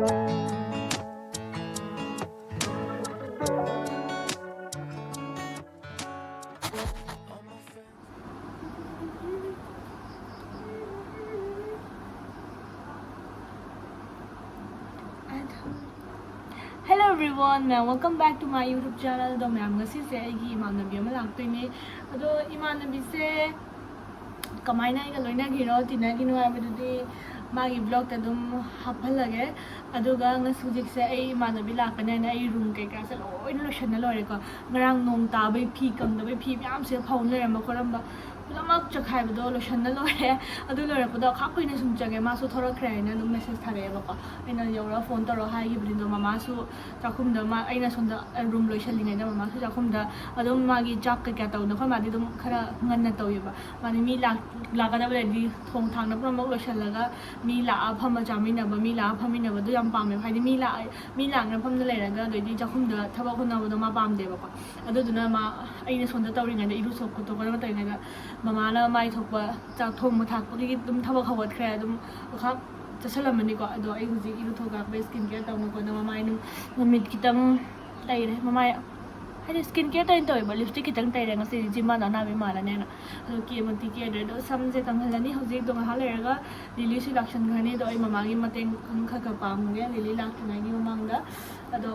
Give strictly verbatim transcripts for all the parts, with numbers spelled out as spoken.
Hello everyone, ma'am, welcome back to my YouTube channel. ꯑꯗꯣ ꯃꯌꯥꯝ, ꯉꯁꯤꯁꯦ ꯑꯩꯒꯤ ꯏꯃꯥꯟꯅꯕꯤ ꯑꯃ ꯂꯥꯛꯇꯣꯏꯅꯦ꯫ ꯑꯗꯣ ꯏꯃꯥꯟꯅꯕꯤꯁꯦ ꯀꯃꯥꯏꯅ ꯑꯩꯒ ꯂꯣꯏꯅꯈꯤꯅꯣ, ꯇꯤꯟꯅꯈꯤꯅꯣ ꯍꯥꯏꯕꯗꯨꯗꯤ ꯃꯥꯒꯤ vlogꯇ ꯑꯗꯨꯝ ꯍꯥꯞꯍꯜꯂꯒꯦ꯫ ꯑꯗꯨꯒ ꯉꯁꯤ ꯍꯧꯖꯤꯛꯁꯦ ꯑꯩ ꯏꯃꯥꯟꯅꯕꯤ ꯂꯥꯛꯀꯅꯤ ꯍꯥꯏꯅ ꯑꯩ room ꯀꯩꯀꯥꯁꯦ ꯂꯣꯏꯅ ꯂꯣꯏꯁꯟꯅ ꯂꯣꯏꯔꯦꯀꯣ꯫ ꯉꯔꯥꯡ ꯅꯣꯡ ꯇꯥꯕꯩ ꯐꯤ ꯀꯪꯗꯕꯩ ꯐꯤ ꯃꯌꯥꯝꯁꯦ ꯐꯧ ꯂꯩꯔꯝꯕ ꯈꯣꯠꯂꯝꯕ ꯄꯨꯝꯅꯃꯛ ꯆꯈꯥꯏꯕꯗꯣ ꯂꯣꯏꯁꯟꯅ ꯂꯣꯏꯔꯦ꯫ ꯑꯗꯨ ꯂꯣꯏꯔꯛꯄꯗꯣ ꯈꯥ ꯀꯨꯏꯅ ꯁꯨꯝ ꯆꯪꯉꯦ꯫ ꯃꯥꯁꯨ ꯊꯣꯔꯛꯈ꯭ꯔꯦ ꯍꯥꯏꯅ ꯑꯗꯨꯝ message ꯊꯥꯔꯛꯑꯦꯕꯀꯣ꯫ ꯑꯩꯅ ꯌꯧꯔꯒ phone ꯇꯧꯔꯣ ꯍꯥꯏꯈꯤꯕꯅꯤꯗꯣ, ꯃꯃꯥꯁꯨ ꯆꯥꯛꯈꯨꯝꯗ, ꯃꯥ, ꯑꯩꯅ ꯁꯣꯝꯗ room ꯂꯣꯏꯁꯜꯂꯤꯉꯩꯗ ꯃꯃꯥꯁꯨ ꯆꯥꯛꯈꯨꯝꯗ ꯑꯗꯨꯝ ꯃꯥꯒꯤ ꯆꯥꯛ ꯀꯩꯀꯥ ꯇꯧꯗꯅ, ꯑꯩꯈꯣꯏ ꯃꯥꯗꯤ ꯑꯗꯨꯝ ꯈꯔ ꯉꯟꯅ ꯇꯧꯋꯦꯕ꯫ ꯃꯥꯗꯤ ꯃꯤ ꯂꯥꯛ-, ꯂꯥꯛꯀꯗꯕ ꯂꯩꯔꯗꯤ ꯊꯣꯡ ꯊꯥꯛꯅ ꯄꯨꯝꯅꯃꯛ ꯂꯣꯏꯁꯜꯂꯒ ꯃꯤ ꯂꯥꯛꯑ ꯐꯝꯃ ꯆꯥꯃꯤꯟꯅꯕ, ꯃꯤ ꯂꯥꯛꯑ ꯐꯝꯃꯤꯟꯅꯕꯗꯣ ꯌꯥꯝ ꯄꯥꯝꯃꯦꯕ꯫ ꯍꯥꯏꯗꯤ ꯃꯤ ꯂꯥꯛꯑ, ꯃꯤ ꯂꯥꯛꯅ ꯐꯝꯗ ꯂꯩꯔꯒ ꯑꯗꯩꯗꯤ ꯆꯥꯛꯈꯨꯝꯗ ꯊꯕꯛ ꯍꯣꯠꯅꯕꯗꯣ ꯃꯥ ꯄꯥꯝꯗꯦꯕꯀꯣ꯫ ꯑꯗꯨꯗꯨꯅ ꯃꯥ, ꯑꯩꯅ ꯁꯣꯝꯗ ꯇꯧꯔꯤꯉꯩꯗ, ꯏꯔꯨ ꯊꯣꯛ ꯈꯣꯠꯇꯣꯛꯄ ꯇꯧꯔꯤꯉꯩꯗ ꯃꯃꯥꯅ ꯃꯥꯏ ꯊꯣꯛꯄ ꯆꯥꯛ ꯊꯣꯡꯕ ꯊꯥꯛꯄꯒꯤ ꯑꯗꯨꯝ ꯊꯕꯛ ꯍꯧꯒꯠꯈ꯭ꯔꯦ꯫ ꯑꯗꯨꯝ ꯉꯥꯏꯍꯥꯛ ꯆꯠꯁꯜꯂꯝꯃꯅꯤꯀꯣ꯫ ꯑꯗꯣ ꯑꯩ ꯍꯧꯖꯤꯛ ꯏꯔꯨ ꯊꯣꯛ ꯀꯥꯛꯄꯩ skin care ꯇꯧꯅ ꯈꯣꯠꯅ ꯃꯃꯥꯏ ꯅꯨ-, ꯅꯨꯃꯤꯠ ꯈꯤꯇꯪ ꯇꯩꯔꯦ꯫ ꯃꯃꯥꯏ ꯍꯥꯏꯗꯤ skin care ꯇꯣꯏꯅ ꯇꯧꯋꯦꯕ, lipstick ꯈꯤꯇꯪ ꯇꯩꯔꯦ ꯉꯁꯤꯗꯤ, ꯖꯤꯝ ꯃꯥꯟꯅ ꯑꯅꯥꯕ ꯏꯃꯥꯟꯅꯅꯦꯅ꯫ ꯑꯗꯣ ꯀꯦꯃꯛꯇꯤ ꯀꯦꯗ꯭ꯔꯦ꯫ ꯑꯗꯣ ꯁꯝꯁꯦ ꯀꯪꯍꯜꯂꯅꯤ ꯍꯧꯖꯤꯛ꯫ ꯑꯗꯣ ꯉꯥꯏꯍꯥꯛ ꯂꯩꯔꯒ ꯂꯤꯂꯤꯁꯨ ꯂꯥꯛꯁꯟꯈ꯭ꯔꯅꯤ꯫ ꯑꯗꯣ ꯑꯩ ꯃꯃꯥꯒꯤ ꯃꯇꯦꯡ ꯑꯗꯨꯝ ꯈꯔ ꯈꯔ ꯄꯥꯡꯉꯒꯦ ꯂꯤꯂꯤ ꯂꯥꯛꯇ꯭ꯔꯤꯉꯩꯒꯤ ꯃꯃꯥꯡꯗ꯫ ꯑꯗꯣ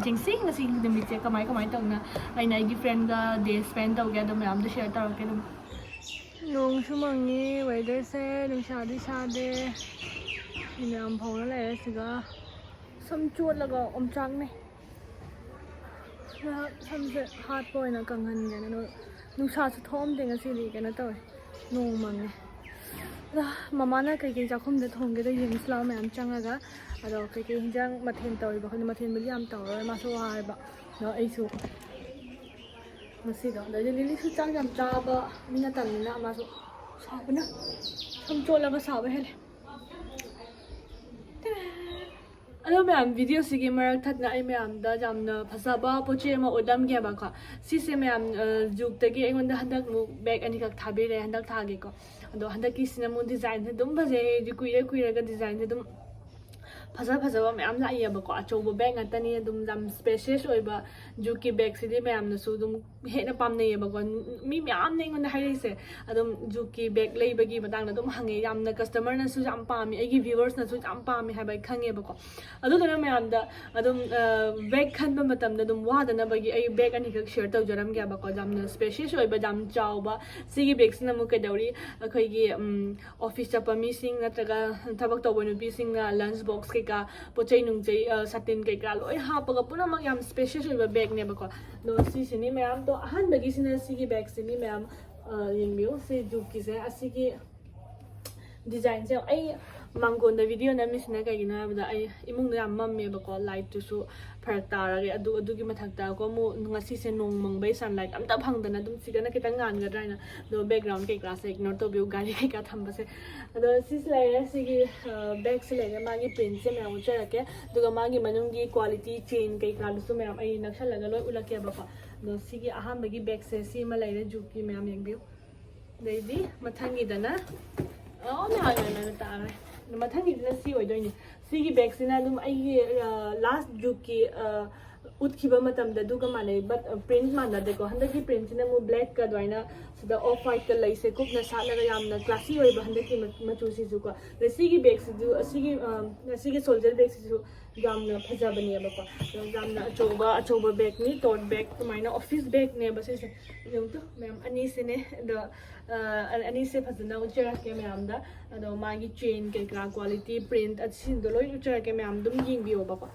ꯌꯦꯡꯁꯤ ꯉꯁꯤꯒꯤ ꯅꯨꯃꯤꯠꯁꯦ ꯀꯃꯥꯏ ꯀꯃꯥꯏꯅ ꯇꯧꯅ ꯑꯩꯅ ꯑꯩꯒꯤ friendꯒ day spend ꯇꯧꯒꯦ, ꯑꯗꯣ ꯃꯌꯥꯝꯗꯣ share ꯇꯧꯔꯛꯀꯦ ꯑꯗꯨꯝ꯫ ꯅꯣꯡꯁꯨ ꯃꯪꯉꯤ, weatherꯁꯦ ꯅꯨꯡꯁꯥꯗꯤ ꯁꯥꯗꯦ꯫ ꯐꯤ ꯃꯌꯥꯝ ꯐꯧꯔ ꯂꯩꯔꯦ ꯁꯤꯗ꯫ ꯁꯝ ꯆꯣꯠꯂꯒ ꯑꯣꯝꯆꯥꯛꯅꯩ꯫ ꯉꯥꯏꯍꯥꯛ ꯁꯝꯁꯦ ꯍꯥꯠꯄ ꯑꯣꯏꯅ ꯀꯪꯍꯟꯒꯦꯅ꯫ ꯑꯗꯣ ꯅꯨꯡꯁꯥꯁꯨ ꯊꯣꯛꯑꯝꯗꯦ ꯉꯁꯤꯗꯤ, ꯀꯩꯅꯣ ꯇꯧꯋꯦ, ꯅꯣꯡ ꯃꯪꯉꯦ꯫ ꯑꯗꯣ ꯃꯃꯥꯅ ꯀꯩꯀꯩ ꯆꯥꯛꯈꯨꯝꯗ ꯊꯣꯡꯒꯦꯗꯣ ꯌꯦꯡꯁꯤ ꯂꯥꯛꯑꯣ ꯃꯌꯥꯝ ꯆꯪꯉꯒ꯫ ꯑꯗꯣ ꯀꯩꯀꯩ ꯍꯤꯟꯖꯥꯡ ꯃꯊꯦꯜ ꯇꯧꯔꯤꯕ ꯈꯪꯗꯦ, ꯃꯊꯦꯜꯕꯨꯗꯤ ꯌꯥꯝ ꯇꯧꯔꯔꯣꯏ, ꯃꯥꯁꯨ ꯋꯥꯔꯕ꯫ ꯑꯗꯣ ꯑꯩꯁꯨ ꯉꯁꯤꯗꯣ, ꯑꯗꯩꯗꯤ ꯂꯤꯂꯤꯁꯨ ꯆꯥꯛ ꯌꯥꯝ ꯆꯥꯕ ꯃꯤ ꯅꯠꯇꯕꯅꯤꯅ ꯃꯥꯁꯨ ꯁꯥꯕꯅ ꯁꯝ ꯆꯣꯠꯂꯒ ꯁꯥꯕ ꯍꯦꯜꯂꯦ꯫ ꯑꯗꯣ ꯃꯌꯥꯝ, videoꯁꯤꯒꯤ ꯃꯔꯛ ꯊꯠꯅ ꯑꯩ ꯃꯌꯥꯝꯗ ꯌꯥꯝꯅ ꯐꯖꯕ ꯄꯣꯠ ꯆꯩ ꯑꯃ ꯎꯠꯂꯝꯒꯦꯕꯀꯣ꯫ ꯁꯤꯁꯦ ꯃꯌꯥꯝ, ꯑ, Jukeꯇꯒꯤ ꯑꯩꯉꯣꯟꯗ ꯍꯟꯗꯛ ꯑꯃꯨꯛ bag ꯑꯅꯤꯈꯛ ꯊꯥꯕꯤꯔꯦ, ꯍꯟꯗꯛ ꯊꯥꯒꯦꯀꯣ꯫ ꯑꯗꯣ ꯍꯟꯗꯛꯀꯤꯁꯤꯅ ꯑꯃꯨꯛ designꯁꯦ ꯑꯗꯨꯝ ꯐꯖꯩ, ꯑꯩꯗꯤ ꯀꯨꯏꯔ ꯀꯨꯏꯔꯒ designꯁꯦ ꯑꯗꯨꯝ ꯐꯖ ꯐꯖꯕ ꯃꯌꯥꯝ ꯂꯥꯛꯏꯌꯦꯕꯀꯣ꯫ ꯑꯆꯧꯕ ꯕꯦꯒ ꯉꯥꯛꯇꯅꯤ, ꯑꯗꯨꯝ ꯌꯥꯝ spacious ꯑꯣꯏꯕ ꯖꯨꯀꯤ ꯕꯦꯒꯁꯤꯗꯤ ꯃꯌꯥꯝꯅꯁꯨ ꯑꯗꯨꯝ ꯍꯦꯟꯅ ꯄꯥꯝꯅꯩꯌꯦꯕꯀꯣ꯫ ꯃꯤ ꯃꯌꯥꯝꯅ ꯑꯩꯉꯣꯟꯗ ꯍꯥꯏꯔꯛꯏꯁꯦ, ꯑꯗꯨꯝ ꯖꯨꯀꯤ ꯕꯦꯒ ꯂꯩꯕꯒꯤ ꯃꯇꯥꯡꯗ ꯑꯗꯨꯝ ꯍꯪꯉꯦ꯫ ꯌꯥꯝꯅ customerꯅꯁꯨ ꯌꯥꯝ ꯄꯥꯝꯃꯤ, ꯑꯩꯒꯤ viewersꯅꯁꯨ ꯌꯥꯝ ꯄꯥꯝꯃꯤ ꯍꯥꯏꯕ ꯑꯩ ꯈꯪꯉꯦꯕꯀꯣ꯫ ꯑꯗꯨꯗꯨꯅ ꯃꯌꯥꯝꯗ ꯑꯗꯨꯝ ꯕꯦꯒ ꯈꯟꯕ ꯃꯇꯝꯗ ꯑꯗꯨꯝ ꯋꯥꯗꯅꯕꯒꯤ ꯑꯩ ꯕꯦꯒ ꯑꯅꯤꯈꯛ share ꯇꯧꯖꯔꯝꯒꯦꯕꯀꯣ꯫ ꯌꯥꯝꯅ spacious ꯑꯣꯏꯕ, ꯌꯥꯝ ꯆꯥꯎꯕ꯫ ꯁꯤꯒꯤ ꯕꯦꯒꯁꯤꯅ ꯑꯃꯨꯛ ꯀꯩꯗꯧꯔꯤ, ꯑꯩꯈꯣꯏꯒꯤ office ꯆꯠꯄ ꯃꯤꯁꯤꯡ ꯅꯠꯇ꯭ꯔꯒ ꯊꯕꯛ ꯇꯧꯕ ꯅꯨꯄꯤꯁꯤꯡꯅ lunch box ꯀꯩꯀꯥ, ꯄꯣꯠ ꯆꯩ ꯅꯨꯡꯆꯩ, ꯁꯥꯇꯤꯟ ꯀꯩꯀꯥ ꯂꯣꯏ ꯍꯥꯞꯄꯒ ꯄꯨꯝꯅꯃꯛ ꯌꯥꯝ spacious ꯑꯣꯏꯕ ꯕꯦꯒꯅꯦꯕꯀꯣ꯫ ꯑꯗꯣ ꯁꯤꯁꯤꯅꯤ ꯃꯌꯥꯝ꯫ ꯑꯗꯣ ꯑꯍꯥꯟꯕꯒꯤꯁꯤꯅ ꯁꯤꯒꯤ ꯕꯦꯒꯁꯤꯅꯤ ꯃꯌꯥꯝ꯫ ꯌꯦꯡꯕꯤꯌꯨ, ꯁꯤ ꯖꯨꯀꯤꯁꯦ꯫ ꯑꯁꯤꯒꯤ designꯁꯦ ꯑꯩ ꯃꯥꯡꯒꯣꯟꯗ video ꯅꯝꯃꯤꯁꯤꯅ ꯀꯩꯒꯤꯅꯣ ꯍꯥꯏꯕꯗ ꯑꯩ ꯏꯃꯨꯡꯗ ꯌꯥꯝ ꯃꯝꯃꯦꯕꯀꯣ, lightꯇꯨꯁꯨ ꯐꯔꯛ ꯇꯥꯔꯒꯦ꯫ ꯑꯗꯨ, ꯑꯗꯨꯒꯤ ꯃꯊꯛꯇ ꯑꯩꯈꯣꯏ ꯑꯃꯨꯛ ꯉꯁꯤꯁꯦ ꯅꯣꯡ ꯃꯪꯕꯩ sunlight ꯑꯝꯇ ꯐꯪꯗꯅ ꯑꯗꯨꯝ ꯁꯤꯗꯅ ꯈꯤꯇꯪ ꯉꯥꯟꯒꯗ꯭ꯔꯥ ꯍꯥꯏꯅ꯫ ꯑꯗꯣ background ꯀꯩꯀꯥꯁꯦ ignore ꯇꯧꯕꯤꯌꯨ, ꯒꯥꯔꯤ ꯀꯩꯀꯥ ꯊꯝꯕꯁꯦ꯫ ꯑꯗꯣ ꯁꯤꯁꯦ ꯂꯩꯔꯦ, ꯁꯤꯒꯤ ꯕꯦꯒꯁꯦ ꯂꯩꯔꯦ꯫ ꯃꯥꯒꯤ printꯁꯦ ꯃꯌꯥꯝ ꯎꯠꯆꯔꯛꯀꯦ, ꯑꯗꯨꯒ ꯃꯥꯒꯤ ꯃꯅꯨꯡꯒꯤ quality, chain ꯀꯩꯀꯥꯗꯨꯁꯨ ꯃꯌꯥꯝ ꯑꯩ ꯅꯛꯁꯜꯂꯒ ꯂꯣꯏ ꯎꯠꯂꯛꯀꯦꯕꯀꯣ꯫ ꯑꯗꯣ ꯁꯤꯒꯤ ꯑꯍꯥꯟꯕꯒꯤ ꯕꯦꯒꯁꯦ ꯁꯤ ꯑꯃ ꯂꯩꯔꯦ, ꯖꯨꯀꯤ ꯃꯌꯥꯝ ꯌꯦꯡꯕꯤꯌꯨ꯫ ꯑꯗꯩꯗꯤ ꯃꯊꯪꯒꯤꯗꯅ, ꯑꯣ, ꯃꯌꯥꯝ ꯃꯌꯥꯝ ꯃꯌꯥꯝ ꯇꯥꯈ꯭ꯔꯦ꯫ ꯃꯊꯪꯒꯤꯗꯅ ꯁꯤ ꯑꯣꯏꯗꯣꯏꯅꯤ꯫ ꯁꯤꯒꯤ ꯕꯦꯒꯁꯤꯅ ꯑꯗꯨꯝ ꯑꯩꯒꯤ last ꯖꯨꯀꯤ ꯎꯠꯈꯤꯕ ꯃꯇꯝꯗ ꯑꯗꯨꯒ ꯃꯥꯟꯅꯩ, but print ꯃꯥꯟꯅꯗꯦꯀꯣ꯫ ꯍꯟꯗꯛꯀꯤ printꯁꯤꯅ ꯑꯃꯨꯛ blackꯀ ꯑꯗꯨꯃꯥꯏꯅ ꯁꯤꯗ off whiteꯀ ꯂꯩꯁꯦ ꯀꯨꯞꯅ ꯁꯥꯠꯂꯒ ꯌꯥꯝꯅ classy ꯑꯣꯏꯕ ꯍꯟꯗꯛꯀꯤ ꯃ-, ꯃꯆꯨꯁꯤꯁꯨꯀꯣ꯫ ꯑꯗ ꯁꯤꯒꯤ ꯕꯦꯒꯁꯤꯁꯨ, ꯑꯁꯤꯒꯤ, ꯑꯁꯤꯒꯤ soldier ꯕꯦꯒꯁꯤꯁꯨ ꯌꯥꯝꯅ ꯐꯖꯕꯅꯦꯕꯀꯣ꯫ ꯑꯗꯣ ꯌꯥꯝꯅ ꯑꯆꯧꯕ, ꯑꯆꯧꯕ ꯕꯦꯒꯅꯤ, tote bag, ꯑꯗꯨꯃꯥꯏꯅ office ꯕꯦꯒꯅꯦꯕ ꯁꯤꯁꯦ꯫ ꯌꯦꯡꯉꯨ ꯇꯨ, ꯃꯌꯥꯝ ꯑꯅꯤꯁꯤꯅꯦ꯫ ꯑꯗꯣ, ꯑ, ꯑꯅꯤꯁꯦ ꯐꯖꯅ ꯎꯠꯆꯔꯛꯀꯦ ꯃꯌꯥꯝꯗ꯫ ꯑꯗꯣ ꯃꯥꯒꯤ chain ꯀꯩꯀꯥ, quality, print ꯑꯁꯤꯁꯤꯡꯗꯣ ꯂꯣꯏ ꯎꯠꯆꯔꯛꯀꯦ, ꯃꯌꯥꯝ ꯑꯗꯨꯝ ꯌꯦꯡꯕꯤꯌꯣꯕꯀꯣ꯫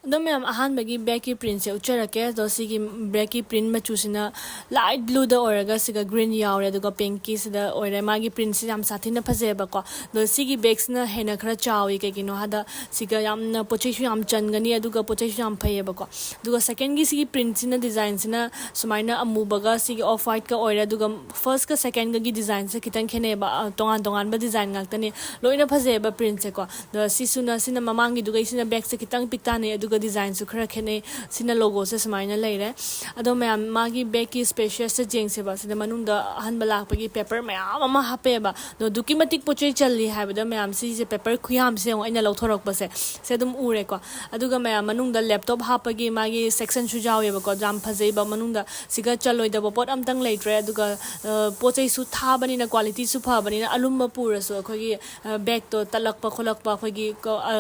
ꯑꯗꯣ ꯃꯌꯥꯝ, ꯑꯍꯥꯟꯕꯒꯤ ꯕꯦꯒꯀꯤ printꯁꯦ ꯎꯠꯆꯔꯛꯀꯦ꯫ ꯑꯗꯣ ꯁꯤꯒꯤ ꯕꯦꯒꯀꯤ print ꯃꯆꯨꯁꯤꯅ light blueꯗ ꯑꯣꯏꯔꯒ ꯁꯤꯒ green ꯌꯥꯎꯔꯦ, ꯑꯗꯨꯒ pinkꯀꯤꯁꯤꯗ ꯑꯣꯏꯔꯦ꯫ ꯃꯥꯒꯤ printꯁꯤ ꯌꯥꯝ ꯁꯥꯊꯤꯅ ꯐꯖꯩꯑꯕꯀꯣ꯫ ꯑꯗꯣ ꯁꯤꯒꯤ ꯕꯦꯒꯁꯤꯅ ꯍꯦꯟꯅ ꯈꯔ ꯆꯥꯎꯏ, ꯀꯩꯒꯤꯅꯣ ꯍꯥꯏꯗ ꯁꯤꯒ ꯌꯥꯝꯅ ꯄꯣꯠ ꯆꯩꯁꯨ ꯌꯥꯝ ꯆꯟꯒꯅꯤ, ꯑꯗꯨꯒ ꯄꯣꯠ ꯆꯩꯁꯨ ꯌꯥꯝ ꯐꯩꯌꯦꯕꯀꯣ꯫ ꯑꯗꯨꯒ secondꯒꯤ ꯁꯤꯒꯤ printꯁꯤꯅ, designꯁꯤꯅ ꯁꯨꯃꯥꯏꯅ ꯑꯃꯨꯕꯒ ꯁꯤꯒꯤ off whiteꯀ ꯑꯣꯏꯔꯦ, ꯑꯗꯨꯒ firstꯀ secondꯒꯒꯤ designꯁꯦ ꯈꯤꯇꯪ ꯈꯦꯠꯅꯩꯑꯕ, ꯑ, ꯇꯣꯉꯥꯟ ꯇꯣꯉꯥꯟꯕ design ꯉꯥꯛꯇꯅꯦ꯫ ꯂꯣꯏꯅ ꯐꯖꯩꯑꯕ printꯁꯦꯀꯣ꯫ ꯑꯗꯣ ꯁꯤꯁꯨꯅ, ꯁꯤꯅ ꯃꯃꯥꯡꯒꯤꯗꯨꯒ ꯁꯤꯅ ꯕꯦꯒꯁꯦ ꯈꯤꯇꯪ ꯄꯤꯛ ꯇꯥꯟꯅꯩ, ꯑꯗꯨꯒ ꯑꯗꯨꯒ ꯗꯤꯖꯥꯏꯟꯁꯨ ꯈꯔ ꯈꯦꯠꯅꯩ꯫ ꯁꯤꯅ ꯂꯣꯒꯣꯁꯦ ꯁꯨꯃꯥꯏꯅ ꯂꯩꯔꯦ꯫ ꯑꯗꯣ ꯃꯌꯥꯝ, ꯃꯥꯒꯤ ꯕꯦꯒꯀꯤ ꯁ꯭ꯄꯦꯁꯤꯌꯁꯇ ꯌꯦꯡꯁꯦꯕ꯫ ꯁꯤꯗ ꯃꯅꯨꯡꯗ ꯑꯍꯟꯕ ꯂꯥꯛꯄꯒꯤ ꯄꯦꯄꯔ ꯃꯌꯥꯝ ꯑꯃ ꯍꯥꯞꯄꯦꯕ꯫ ꯑꯗꯣ ꯑꯗꯨꯛꯀꯤ ꯃꯇꯤꯛ ꯄꯣꯠ ꯆꯩ ꯆꯜꯂꯤ ꯍꯥꯏꯕꯗ ꯃꯌꯥꯝ, ꯁꯤꯁꯦ ꯄꯦꯄꯔ ꯈꯨꯌꯥꯝꯁꯦ ꯌꯦꯡꯉꯣ, ꯑꯩꯅ ꯂꯧꯊꯣꯔꯛꯄꯁꯦ꯫ ꯁꯦ ꯑꯗꯨꯝ ꯎꯔꯦꯀꯣ꯫ ꯑꯗꯨꯒ ꯃꯌꯥꯝ, ꯃꯅꯨꯡꯗ ꯂꯦꯞꯇꯣꯞ ꯍꯥꯞꯄꯒꯤ ꯃꯥꯒꯤ ꯁꯦꯛꯁꯟꯁꯨ ꯌꯥꯎꯋꯦꯕꯀꯣ꯫ ꯌꯥꯝ ꯐꯖꯩꯕ꯫ ꯃꯅꯨꯡꯗ ꯁꯤꯒ ꯆꯜꯂꯣꯏꯗꯕ ꯄꯣꯠ ꯑꯝꯇꯪ ꯂꯩꯇ꯭ꯔꯦ꯫ ꯑꯗꯨꯒ, ꯑ, ꯄꯣꯠ ꯆꯩꯁꯨ ꯊꯥꯕꯅꯤꯅ, ꯀ꯭ꯋꯥꯂꯤꯇꯤꯁꯨ ꯐꯕꯅꯤꯅ, ꯑꯂꯨꯝꯕ ꯄꯨꯔꯁꯨ ꯑꯩꯈꯣꯏꯒꯤ, ꯑ, ꯕꯦꯒꯇꯣ ꯇꯠꯂꯛꯄ ꯈꯣꯠꯂꯛꯄ, ꯑꯩꯈꯣꯏꯒꯤ ꯀ-, ꯑ,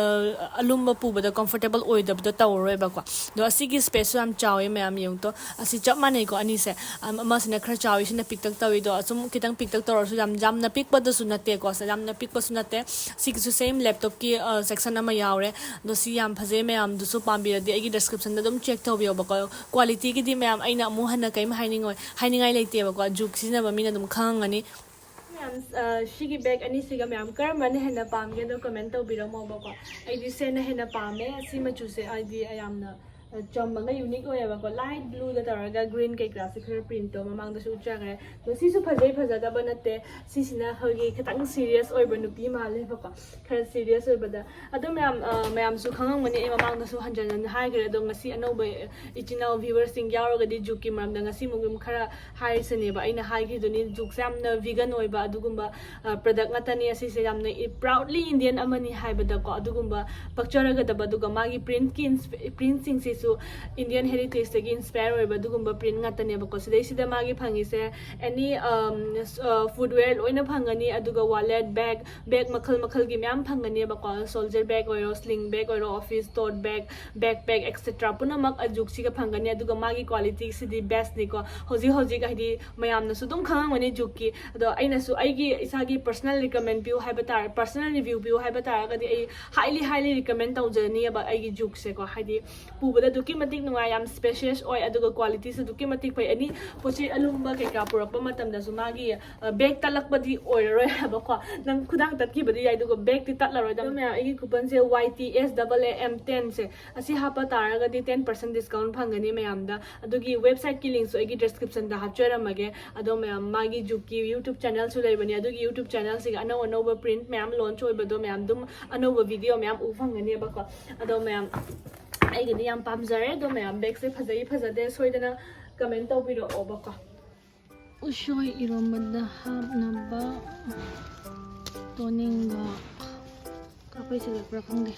ꯑꯂꯨꯝꯕ ꯄꯨꯕꯗ ꯀꯝꯐꯣꯔꯇꯦꯕꯜ ꯑꯣꯏꯗꯕꯗꯣ ꯇꯧꯔꯔꯣꯏꯕꯀꯣ꯫ ꯑꯗꯣ ꯑꯁꯤꯒꯤ ꯁ꯭ꯄꯦꯁꯁꯨ ꯌꯥꯝ ꯆꯥꯎꯋꯦ ꯃꯌꯥꯝ, ꯌꯦꯡꯉꯨꯇꯣ꯫ ꯑꯁꯤ ꯆꯞ ꯃꯥꯟꯅꯩꯀꯣ ꯑꯅꯤꯁꯦ꯫ ꯑꯝ-, ꯑꯃꯁꯤꯅ ꯈꯔ ꯆꯥꯎꯋꯤ, ꯁꯤꯅ ꯄꯤꯛꯇꯛ ꯇꯧꯋꯤꯗꯣ꯫ ꯑꯁꯨꯝ ꯈꯤꯇꯪ ꯄꯤꯛꯇꯛ ꯇꯧꯔꯁꯨ ꯌꯥꯝ, ꯌꯥꯝꯅ ꯄꯤꯛꯄꯗꯁꯨ ꯅꯠꯇꯦꯀꯣ꯫ ꯌꯥꯝꯅ ꯄꯤꯛꯄꯁꯨ ꯅꯠꯇꯦ꯫ ꯁꯤꯒꯤꯁꯨ ꯁꯦꯝ ꯂꯦꯞꯇꯣꯞꯀꯤ, ꯑ, ꯁꯦꯛꯁꯟ ꯑꯃ ꯌꯥꯎꯔꯦ꯫ ꯑꯗꯣ ꯁꯤ ꯌꯥꯝ ꯐꯖꯩ, ꯃꯌꯥꯝꯗꯨꯁꯨ ꯄꯥꯝꯕꯤꯔꯗꯤ ꯑꯩꯒꯤ ꯗꯤꯁꯀ꯭ꯔꯤꯞꯁꯟꯗ ꯑꯗꯨꯝ ꯆꯦꯛ ꯇꯧꯕꯤꯌꯣꯕꯀꯣ꯫ ꯀ꯭ꯋꯥꯂꯤꯇꯤꯒꯤꯗꯤ ꯃꯌꯥꯝ ꯑꯩꯅ ꯑꯃꯨꯛ ꯍꯟꯅ ꯀꯔꯤꯝ ꯍꯥꯏꯅꯤꯡꯉꯣꯏ, ꯍꯥꯏꯅꯤꯡꯉꯥꯏ ꯂꯩꯇꯦꯕꯀꯣ꯫ ꯖꯨꯛ ꯁꯤꯖꯤꯟꯅꯕ ꯃꯤꯅ ꯑꯗꯨꯝ ꯈꯪꯉꯝꯒꯅꯤ꯫ ꯃꯌꯥꯝ, ꯑ, ꯁꯤꯒꯤ ꯕꯦꯒ ꯑꯅꯤꯁꯤꯒ ꯃꯌꯥꯝ ꯀꯔꯝꯕꯅ ꯍꯦꯟꯅ ꯄꯥꯝꯒꯦ ꯑꯗꯣ ꯀꯃꯦꯟ ꯇꯧꯕꯤꯔꯝꯃꯣꯕꯀꯣ꯫ ꯑꯩꯗꯤ ꯁꯦꯅ ꯍꯦꯟꯅ ꯄꯥꯝꯃꯦ꯫ ꯁꯤ ꯃꯆꯨꯁꯦ ꯍꯥꯏꯗꯤ ꯌꯥꯝꯅ, ꯑ, ꯆꯝꯃꯒ ꯌꯨꯅꯤꯛ ꯑꯣꯏꯌꯦꯕꯀꯣ꯫ ꯂꯥꯏꯠ ꯕ꯭ꯂꯨꯗ ꯇꯧꯔꯒ ꯒ꯭ꯔꯤꯟ ꯀꯩꯀꯥꯁꯦ ꯈꯔ ꯄ꯭ꯔꯤꯟꯠꯇꯣ ꯃꯃꯥꯡꯗꯁꯨ ꯎꯠꯆꯈ꯭ꯔꯦ꯫ ꯑꯗꯣ ꯁꯤꯁꯨ ꯐꯖꯩ, ꯐꯖꯗꯕ ꯅꯠꯇꯦ꯫ ꯁꯤꯁꯤꯅ ꯑꯩꯈꯣꯏꯒꯤ ꯈꯤꯇꯪ ꯁꯤꯔꯤꯌꯁ ꯑꯣꯏꯕ ꯅꯨꯄꯤ ꯃꯥꯜꯂꯦꯕꯀꯣ, ꯈꯔ ꯁꯤꯔꯤꯌꯁ ꯑꯣꯏꯕꯗ꯫ ꯑꯗꯣ ꯃꯌꯥꯝ, ꯑ, ꯃꯌꯥꯝꯁꯨ ꯈꯪꯉꯝꯒꯅꯤ, ꯑꯩ ꯃꯃꯥꯡꯗꯁꯨ ꯍꯟꯖꯟ ꯍꯟꯖꯟ ꯍꯥꯏꯈ꯭ꯔꯦ꯫ ꯑꯗꯣ ꯉꯁꯤ ꯑꯅꯧꯕ, ꯑ, ꯏꯆꯤꯟ ꯏꯅꯥꯎ ꯚ꯭ꯌꯨꯋꯔꯁꯤꯡ ꯌꯥꯎꯔꯒꯗꯤ ꯖꯨꯛꯀꯤ ꯃꯔꯝꯗ ꯉꯁꯤꯃꯨꯛ ꯑꯗꯨꯝ ꯈꯔ ꯍꯥꯏꯔꯤꯁꯤꯅꯦꯕ꯫ ꯑꯩꯅ ꯍꯥꯏꯈꯤꯗꯨꯅꯤ, ꯖꯨꯛꯁꯦ ꯌꯥꯝꯅ ꯚꯤꯒꯟ ꯑꯣꯏꯕ ꯑꯗꯨꯒꯨꯝꯕ, ꯑ, ꯄ꯭ꯔꯗꯛ ꯉꯥꯛꯇꯅꯤ꯫ ꯑꯁꯤꯁꯦ ꯌꯥꯝꯅ ꯏ-, ꯄ꯭ꯔꯥꯎꯗꯂꯤ ꯏꯟꯗꯤꯌꯟ ꯑꯃꯅꯤ ꯍꯥꯏꯕꯗꯀꯣ, ꯑꯗꯨꯒꯨꯝꯕ ꯄꯛꯆꯔꯒꯗꯕ, ꯑꯗꯨꯒ ꯃꯥꯒꯤ ꯄ꯭ꯔꯤꯟꯠꯀꯤ ꯏꯟꯁ-, ꯄ꯭ꯔꯤꯟꯠꯁꯤꯡꯁꯤꯁꯨ ꯏꯟꯗꯤꯌꯟ ꯍꯦꯔꯤꯇꯦꯖꯇꯒꯤ ꯏꯟꯁꯄꯌꯔ ꯑꯣꯏꯕ ꯑꯗꯨꯒꯨꯝꯕ ꯄ꯭ꯔꯤꯟꯠ ꯉꯥꯛꯇꯅꯦꯕꯀꯣ꯫ ꯁꯤꯗꯩꯁꯤꯗ ꯃꯥꯒꯤ ꯐꯪꯉꯤꯁꯦ ꯑꯦꯅꯤ, ꯑꯝ, ꯁ-, ꯑ, ꯐꯨꯠꯋꯦꯌꯔ ꯂꯣꯏꯅ ꯐꯪꯒꯅꯤ, ꯑꯗꯨꯒ ꯋꯥꯂꯦꯠ, ꯕꯦꯒ, ꯕꯦꯒ ꯃꯈꯜ ꯃꯈꯜꯒꯤ ꯃꯌꯥꯝ ꯐꯪꯒꯅꯦꯕꯀꯣ꯫ ꯁꯣꯜꯖꯔ ꯕꯦꯒ ꯑꯣꯏꯔꯣ, ꯁ꯭ꯂꯤꯡ ꯕꯦꯒ ꯑꯣꯏꯔꯣ, ꯑꯣꯐꯤꯁ ꯇꯣꯠ ꯕꯦꯒ, ꯕꯦꯛ ꯄꯦꯛ, ꯑꯦꯛꯁꯦꯇ꯭ꯔꯥ ꯄꯨꯝꯅꯃꯛ ꯑꯖꯨꯛꯁꯤꯒ ꯐꯪꯒꯅꯤ꯫ ꯑꯗꯨꯒ ꯃꯥꯒꯤ ꯀ꯭ꯋꯥꯂꯤꯇꯤꯁꯤꯗꯤ ꯕꯦꯁꯅꯤꯀꯣ꯫ ꯍꯧꯖꯤꯛ ꯍꯧꯖꯤꯛ ꯍꯥꯏꯗꯤ ꯃꯌꯥꯝꯅꯁꯨ ꯑꯗꯨꯝ ꯈꯪꯉꯝꯒꯅꯤ ꯖꯨꯛꯀꯤ꯫ ꯑꯗꯣ ꯑꯩꯅꯁꯨ ꯑꯩꯒꯤ ꯏꯁꯥꯒꯤ ꯄꯔꯁꯅꯦꯜ ꯔꯤꯀꯃꯦꯟ ꯄꯤꯌꯨ ꯍꯥꯏꯕ ꯇꯥꯔꯦ, ꯄꯔꯁꯅꯦꯜ ꯔꯤꯚ꯭ꯌꯨ ꯄꯤꯌꯨ ꯍꯥꯏꯕ ꯇꯥꯔꯒꯗꯤ ꯑꯩ ꯍꯥꯏꯂꯤ, ꯍꯥꯏꯂꯤ ꯔꯤꯀꯃꯦꯟ ꯇꯧꯖꯅꯤꯕ ꯑꯩꯒꯤ ꯖꯨꯛꯁꯦꯀꯣ꯫ ꯍꯥꯏꯗꯤ ꯄꯨꯕꯗ ꯑꯗꯨꯛꯀꯤ ꯃꯇꯤꯛ ꯅꯨꯡꯉꯥꯏ, ꯌꯥꯝ ꯁ꯭ꯄꯦꯁꯤꯌꯁ ꯑꯣꯏ, ꯑꯗꯨꯒ ꯀ꯭ꯋꯥꯂꯤꯇꯤꯁꯨ ꯑꯗꯨꯛꯀꯤ ꯃꯇꯤꯛ ꯐꯩ꯫ ꯑꯦꯅꯤ ꯄꯣꯠ ꯆꯩ ꯑꯂꯨꯝꯕ ꯀꯩꯀꯥ ꯄꯨꯔꯛꯄ ꯃꯇꯝꯗꯁꯨ ꯃꯥꯒꯤ, ꯑ, ꯕꯦꯒ ꯇꯠꯂꯛꯄꯗꯤ ꯑꯣꯏꯔꯔꯣꯏ ꯍꯥꯏꯕꯀꯣ꯫ ꯅꯪ ꯈꯨꯗꯥꯡ ꯇꯠꯈꯤꯕꯗꯤ ꯌꯥꯏ, ꯑꯗꯨꯒ ꯕꯦꯒꯇꯤ ꯇꯠꯂꯔꯣꯏ꯫ ꯑꯗꯣ ꯃꯌꯥꯝ, ꯑꯩꯒꯤ ꯀꯨꯄꯟꯁꯦ Y T S double A M ꯇꯦꯟꯁꯦ, ꯑꯁꯤ ꯍꯥꯞꯄ ꯇꯥꯔꯒꯗꯤ ꯇꯦꯟ ꯄꯔꯁꯦꯟ ꯗꯤꯁꯀꯥꯎꯟ ꯐꯪꯒꯅꯤ ꯃꯌꯥꯝꯗ꯫ ꯑꯗꯨꯒꯤ ꯋꯦꯕꯁꯥꯏꯠꯀꯤ ꯂꯤꯡꯛꯁꯨ ꯑꯩꯒꯤ ꯗꯤꯁꯀ꯭ꯔꯤꯞꯁꯟꯗ ꯍꯥꯞꯆꯔꯝꯃꯒꯦ꯫ ꯑꯗꯣ ꯃꯌꯥꯝ, ꯃꯥꯒꯤ ꯖꯨꯛꯀꯤ ꯌꯨꯇ꯭ꯌꯨꯕ ꯆꯦꯅꯦꯜꯁꯨ ꯂꯩꯕꯅꯦ, ꯑꯗꯨꯒꯤ ꯌꯨꯇ꯭ꯌꯨꯕ ꯆꯦꯅꯦꯜꯁꯤꯒ ꯑꯅꯧ ꯑꯅꯧꯕ ꯄ꯭ꯔꯤꯟꯠ ꯃꯌꯥꯝ ꯂꯣꯟꯆ ꯑꯣꯏꯕꯗꯣ ꯃꯌꯥꯝ ꯑꯗꯨꯝ ꯑꯅꯧꯕ ꯚꯤꯗꯤꯑꯣ ꯃꯌꯥꯝ ꯎ ꯐꯪꯒꯅꯦꯕꯀꯣ꯫ ꯑꯗꯣ ꯃꯌꯥꯝ, ꯑꯩꯒꯤꯗꯤ ꯌꯥꯝ ꯄꯥꯝꯖꯔꯦ꯫ ꯑꯗꯣ ꯃꯌꯥꯝ, ꯕꯦꯒꯁꯦ ꯐꯖꯩ ꯐꯖꯗꯦ ꯁꯣꯏꯗꯅ ꯀꯃꯦꯟ ꯇꯧꯕꯤꯔꯛꯑꯣꯕꯀꯣ꯫ ꯎꯁꯣꯏ ꯏꯔꯣꯝꯕꯗ ꯍꯥꯞꯅꯕ ꯇꯣꯅꯤꯡꯒ ꯀꯥꯛꯐꯩ ꯁꯤꯒꯠꯄ꯭ꯔꯥ ꯈꯪꯗꯦ꯫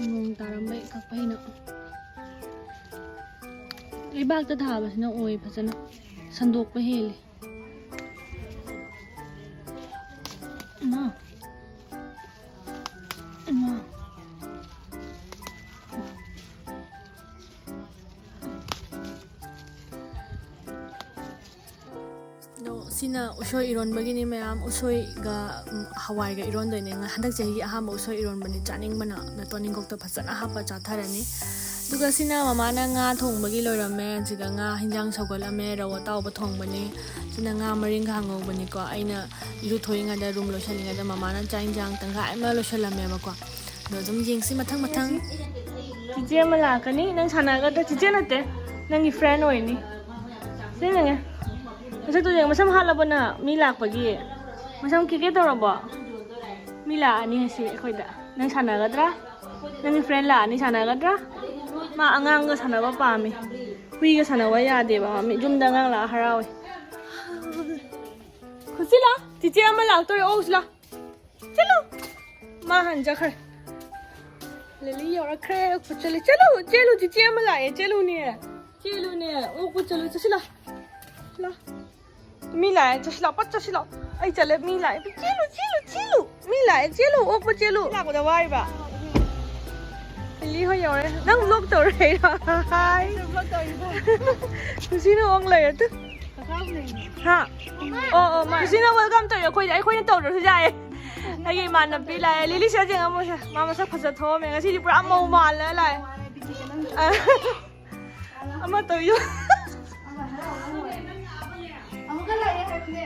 ꯅꯣꯡ ꯇꯥꯔꯝꯕꯩ ꯀꯥꯛꯐꯩꯅ꯫ ꯂꯩꯕꯥꯛꯇ ꯊꯥꯕꯁꯤꯅ ꯑꯣꯏ ꯐꯖꯅ ꯁꯟꯗꯣꯛꯄ ꯍꯦꯜꯂꯤ꯫ ꯏꯃꯥ꯫ ꯏꯃꯥ꯫ ꯑꯗꯣ ꯁꯤꯅ ꯎꯁꯣꯏ ꯏꯔꯣꯟꯕꯒꯤꯅꯤ ꯃꯌꯥꯝ꯫ ꯎꯁꯣꯏꯒ, ꯎꯝ, ꯍꯋꯥꯏꯒ ꯏꯔꯣꯟꯗꯣꯏꯅꯦ꯫ ꯉ-, ꯍꯟꯗꯛ ꯆꯍꯤꯒꯤ ꯑꯍꯥꯟꯕ ꯎꯁꯣꯏ ꯏꯔꯣꯟꯕꯅꯤ꯫ ꯆꯥꯅꯤꯡꯕꯅ ꯅꯇꯣꯟ ꯅꯤꯡꯈꯣꯛꯇ ꯐꯖꯅ ꯍꯥꯞꯄ ꯆꯥꯊꯔꯅꯤ꯫ ꯑꯗꯨꯒ ꯁꯤꯅ ꯃꯃꯥꯅ ꯉꯥ ꯊꯣꯡꯕꯒꯤ ꯂꯣꯏꯔꯝꯃꯦ꯫ ꯁꯤꯗ ꯉꯥ ꯍꯤꯟꯖꯥꯡ ꯁꯧꯒꯠꯂꯝꯃꯦ, ꯔꯧ ꯑꯇꯥꯎꯕ ꯊꯣꯡꯕꯅꯦ꯫ ꯁꯤꯅ ꯉꯥ ꯃꯔꯤꯡꯈꯥ ꯉꯧꯕꯅꯤꯀꯣ꯫ ꯑꯩꯅ ꯏꯔꯨ ꯊꯣꯛꯏꯉꯩꯗ, ꯔꯨꯝ ꯂꯣꯏꯁꯤꯜꯂꯤꯉꯩꯗ ꯃꯃꯥꯅ ꯆꯥꯛ ꯍꯤꯟꯖꯥꯡ ꯇꯪꯈꯥꯏ ꯑꯃ ꯂꯣꯏꯁꯤꯜꯂꯝꯃꯦꯕꯀꯣ꯫ ꯑꯗꯣ ꯑꯗꯨꯝ ꯌꯦꯡꯁꯤ ꯃꯊꯪ ꯃꯊꯪ꯫ ꯆꯤꯆꯦ ꯑꯃ ꯂꯥꯛꯀꯅꯤ꯫ ꯅꯪ ꯁꯥꯟꯅꯒꯗ꯭ꯔꯥ? ꯆꯤꯆꯦ ꯅꯠꯇꯦ, ꯅꯪꯒꯤ ꯐ꯭ꯔꯦꯟ ꯑꯣꯏꯅꯤ꯫ ꯁꯤ ꯌꯦꯡꯉꯦ꯫ ꯃꯁꯛꯇꯨ ꯌꯦꯡ, ꯃꯁꯝ ꯍꯥꯠꯂꯕꯣ ꯅꯪ? ꯃꯤ ꯂꯥꯛꯄꯒꯤ꯫ ꯃꯁꯝ ꯀꯦꯀꯦ ꯇꯧꯔꯕꯣ? ꯃꯤ ꯂꯥꯛꯑꯅꯤ ꯉꯁꯤ ꯑꯩꯈꯣꯏꯗ꯫ ꯅꯪ ꯁꯥꯟꯅꯒꯗ꯭ꯔꯥ? ꯅꯪꯒꯤ ꯐ꯭ꯔꯦꯟ ꯂꯥꯛꯑꯅꯤ, ꯁꯥꯟꯅꯒꯗ꯭ꯔꯥ? ꯃꯥ ꯑꯉꯥꯡꯒ ꯁꯥꯟꯅꯕ ꯄꯥꯝꯃꯤ꯫ ꯍꯨꯏꯒ ꯁꯥꯟꯅꯕ ꯌꯥꯗꯦꯕ ꯃꯥ꯫ ꯃꯤ ꯌꯨꯝꯗ ꯑꯉꯥꯡ ꯂꯥꯛꯑ ꯍꯔꯥꯎꯋꯦ꯫ ꯈꯨꯁꯤ ꯂꯥ, ꯆꯤꯆꯦ ꯑꯃ ꯂꯥꯛꯇꯣꯔꯦ꯫ ꯑꯣ, ꯁꯤ ꯂꯥ꯫ ꯆꯠꯂꯨ꯫ ꯃꯥ ꯍꯥꯟꯅ ꯆꯠꯈ꯭ꯔꯦ꯫ ꯂꯤꯂꯤ ꯌꯧꯔꯛꯈ꯭ꯔꯦ꯫ ꯑꯣꯛꯄ ꯆꯠꯂꯨ꯫ ꯆꯠꯂꯨ, ꯆꯦꯜꯂꯨ, ꯆꯤꯆꯦ ꯑꯃ ꯂꯥꯛꯑꯦ꯫ ꯆꯦꯜꯂꯨꯅꯦ꯫ ꯆꯦꯜꯂꯨꯅꯦ꯫ ꯑꯣꯛꯄ ꯆꯠꯂꯨ꯫ ꯆꯠꯁꯤ ꯂꯥ꯫ ꯂꯥ꯫ ꯃꯤ ꯂꯥꯛꯑꯦ꯫ ꯆꯠꯁꯤ ꯂꯥ꯫ ꯄꯠ ꯆꯠꯁꯤ ꯂꯥ꯫ ꯑꯩ ꯆꯠꯂꯦ꯫ ꯃꯤ ꯂꯥꯛꯑꯦ꯫ ꯆꯦꯜꯂꯨ, ꯆꯦꯜꯂꯨ, ꯆꯦꯜꯂꯨ꯫ ꯃꯤ ꯂꯥꯛꯑꯦ꯫ ꯆꯦꯜꯂꯨ꯫ ꯑꯣꯛꯄ ꯆꯦꯜꯂꯨ꯫ ꯂꯥꯛꯄꯗ ꯋꯥꯔꯤꯕ꯫ ꯂꯤꯂꯤ ꯍꯣꯏ ꯌꯧꯔꯦ꯫ ꯅꯪ vlog ꯇꯧꯔꯛꯏꯔꯣ? ꯍꯥꯏ꯫ ꯅꯨꯡꯁꯤꯅ ꯑꯣꯛ ꯂꯩꯔꯦ ꯇꯨ꯫ ꯍꯥ? ꯑꯣ, ꯑꯣ, ꯃꯥ꯫ ꯅꯨꯡꯁꯤꯅ welcome ꯇꯧꯔꯦ ꯑꯩꯈꯣꯏꯗꯤ꯫ ꯑꯩꯈꯣꯏꯅ ꯇꯧꯗ꯭ꯔꯁꯨ ꯌꯥꯏꯌꯦ꯫ ꯑꯩꯒꯤ ꯏꯃꯥꯟꯅꯕꯤ ꯂꯥꯛꯑꯦ꯫ ꯂꯤꯂꯤ ꯁꯤꯗ ꯌꯦꯡꯉꯝꯃꯣꯁꯦ꯫ ꯃꯥ ꯃꯁꯛ ꯐꯖ ꯊꯣꯛꯑꯝꯃꯦ꯫ ꯉꯁꯤꯗꯤ ꯄꯨꯔꯥ ꯃꯧ ꯃꯥꯜꯂ ꯂꯥꯛꯑꯦ꯫ ꯑꯃ ꯇꯧꯌꯣ꯫ ꯑꯃꯨꯛꯀ ꯂꯥꯛꯑꯦ ꯍꯥꯏꯕꯅꯦ꯫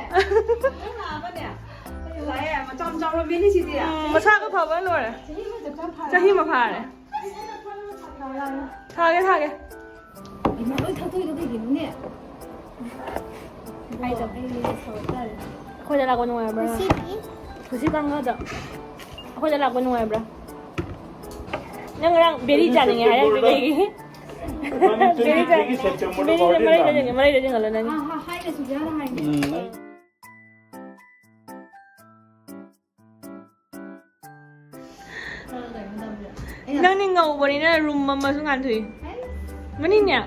ꯂꯥꯛꯑꯦ, ꯃꯆꯥ ꯃꯆꯥ ꯔꯣꯃꯦꯅꯤ ꯁꯤꯗꯤ꯫ ꯎꯝ, ꯃꯁꯥꯒ ꯐꯕ ꯂꯣꯏꯔꯦ꯫ ꯆꯍꯤ ꯑꯃ ꯐꯥꯔꯦ꯫ ꯊꯥꯒꯦ, ꯊꯥꯒꯦ꯫ ꯏꯃꯥ, ꯂꯣꯏ ꯊꯛꯇꯣꯛꯏꯗꯣ ꯀꯩꯒꯤꯅꯣꯅꯦ? ꯑꯩꯈꯣꯏꯗ ꯂꯥꯛꯄ ꯅꯨꯡꯉꯥꯏꯕ꯭ꯔꯥ? ꯉꯁꯤꯗꯤ ꯀꯨꯁꯤ ꯀꯥꯡꯉꯗ꯫ ꯑꯩꯈꯣꯏꯗ ꯂꯥꯛꯄ ꯅꯨꯡꯉꯥꯏꯕ꯭ꯔꯥ? ꯅꯪ ꯉꯔꯥꯡ ꯕꯦꯔꯤ ꯆꯥꯅꯤꯡꯉꯦ ꯍꯥꯏꯔꯛꯇꯦ ꯀꯩꯒꯤ? ꯕꯦꯔꯤ ꯆꯥꯅꯤꯡꯉꯦ꯫ ꯕꯦꯔꯤꯁꯦ ꯃꯔꯩꯗ ꯆꯤꯡꯍꯜꯂꯣ ꯅꯪꯒꯤ꯫ ꯎꯝ, ꯑꯩ ꯅꯪꯗꯤ ꯉꯧꯕꯅꯤꯅ ꯔꯨꯝ ꯑꯃꯁꯨ ꯉꯥꯟꯊꯣꯛꯏ꯫ ꯃꯅꯤꯡꯅꯦ?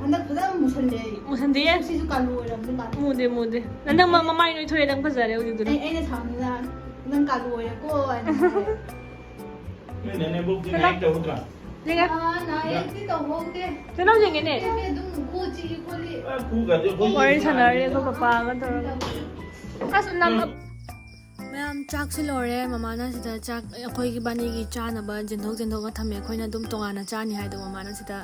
ꯍꯟꯗꯛ ꯐꯖꯅ ꯃꯨꯁꯜꯂꯦ ꯑꯩ꯫ ꯃꯨꯁꯟꯗꯦ? ꯁꯤꯁꯨ ꯀꯥꯂꯨ ꯑꯣꯏꯔꯕꯅꯤ ꯃꯥꯜꯂꯦ꯫ ꯃꯨꯗꯦ, ꯃꯨꯗꯦ꯫ ꯅꯪ ꯃ-, ꯃꯃꯥꯏ ꯅꯣꯏꯊꯣꯛꯑꯦ, ꯅꯪ ꯐꯖꯔꯦ ꯍꯧꯖꯤꯛꯇꯨꯅ꯫ ꯑꯩ, ꯑꯩꯅ ꯁꯥꯎꯅꯤꯡꯉꯤꯅ ꯅꯪ ꯀꯥꯂꯨ ꯑꯣꯏꯔꯦꯀꯣ ꯍꯥꯏꯅ꯫ ꯅꯣꯏ ꯅꯅꯦꯝꯕꯣꯛꯇꯤ ꯅꯥꯏꯛ ꯇꯧꯗ꯭ꯔꯥ? ꯌꯦꯡꯉꯦ꯫ ꯑꯥ, ꯅꯥꯏꯛꯇꯤ ꯇꯧꯍꯧꯗꯦ꯫ ꯆꯦꯅꯥꯎ ꯌꯦꯡꯉꯦꯅꯦ꯫ ꯑꯗꯨꯝ ꯀꯣꯛ ꯆꯤꯛꯏ ꯈꯣꯠꯂꯤ꯫ ꯑ, ꯈꯨꯒꯗꯤ ꯑꯩꯈꯣꯏ ꯋꯥꯔꯤ ꯁꯥꯟꯅꯔꯤ ꯑꯩꯈꯣꯏ ꯄꯄꯥꯒ ꯇꯧꯔꯒ꯫ ꯑꯁ, ꯅꯝ-, ꯃꯌꯥꯝ ꯆꯥꯛꯁꯨ ꯂꯣꯏꯔꯦ꯫ ꯃꯃꯥꯅ ꯁꯤꯗ ꯆꯥꯛ ꯑꯩꯈꯣꯏꯒꯤ ꯏꯕꯥꯅꯤꯒꯤ ꯆꯥꯅꯕ ꯆꯦꯟꯊꯣꯛ ꯆꯦꯟꯊꯣꯛꯅ ꯊꯝꯃꯦ꯫ ꯑꯩꯈꯣꯏꯅ ꯑꯗꯨꯝ ꯇꯣꯉꯥꯟꯅ ꯆꯥꯅꯤ ꯍꯥꯏꯗꯣ ꯃꯃꯥꯅ ꯁꯤꯗ